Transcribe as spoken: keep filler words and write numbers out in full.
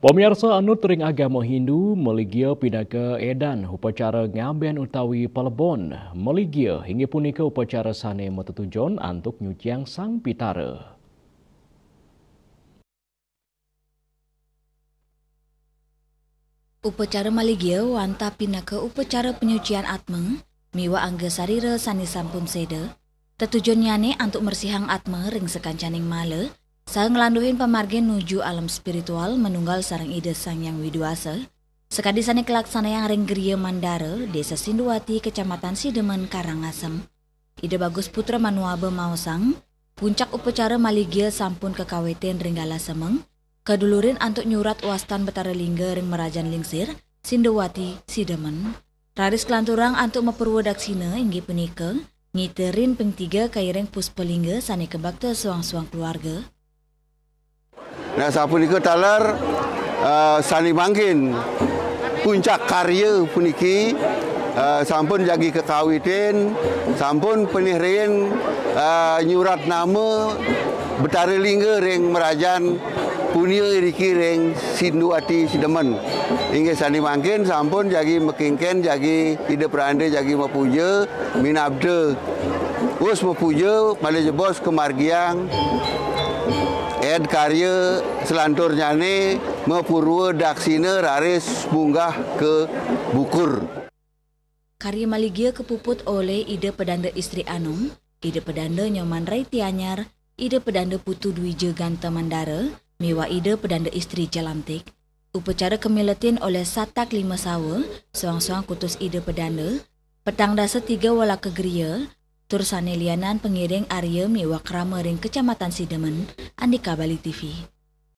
Pamiarsa, anut ring agama Hindu, maligia pinaka edan upacara ngaben utawi palebon. Maligia inggih punika upacara sane matetujon antuk nyuciang Sang Pitara. Upacara maligia wantah pinaka upacara panyucian atma miwah angga sarira sane sampun seda. Tetujonnyane antuk mersihang atma ring sakancaning mala, saha nglanduhin pamargin nuju alam spiritual manunggal sareng Ida Sang Hyang Widi Wasa, sakadi sane kalaksanayang ring Griya Mandara, Desa Sinduwati, Kecamatan Sidemen, Karangasem. Ida Bagus Putra Manuaba maosang, puncak upacara maligia sampun kakawitin ring galah semeng, kadulurin antuk nyurat wastan Betara Lingga ring Merajan Lingsir, Sinduwati, Sidemen. Raris kalanturang antuk mapurwa daksina, inggih punika, ngiterin ping tiga kairing puspa lingga sane kabakta soang-soang keluarga. Nah, sapunika taler, eh, sane mangkin puncak karya puniki, eh, sampun jagi kakawitin, sampun pinih riin, eh, nyurat nama Betara Lingga ring Merajan Punia iriki ring Sinduwati Sidemen. Inggih sane mangkin sampun jagi makengken, jagi Ida Pranda jagi mapuja, minabda wus mapuja, malih jebos kamargiang ed karya, salanturnyane mapurwa daksina raris munggah ka bukur. Karya maligia kapuput olih Ida Pedanda Istri Anom, Ida Pedanda Nyoman Raiti Anyar, Ida Pedanda Putu Dwija Ganta Mandara, miwah Ida Pedanda Istri Jalantik. Upacara kamiletin olih Satak Lima Sawa, soang-soang kutus Ida Pedanda, petang dasa tiga walaka griya, tur sane lianan pangiring arya miwah krama ring Kecamatan Sidemen, Andika Bali T V.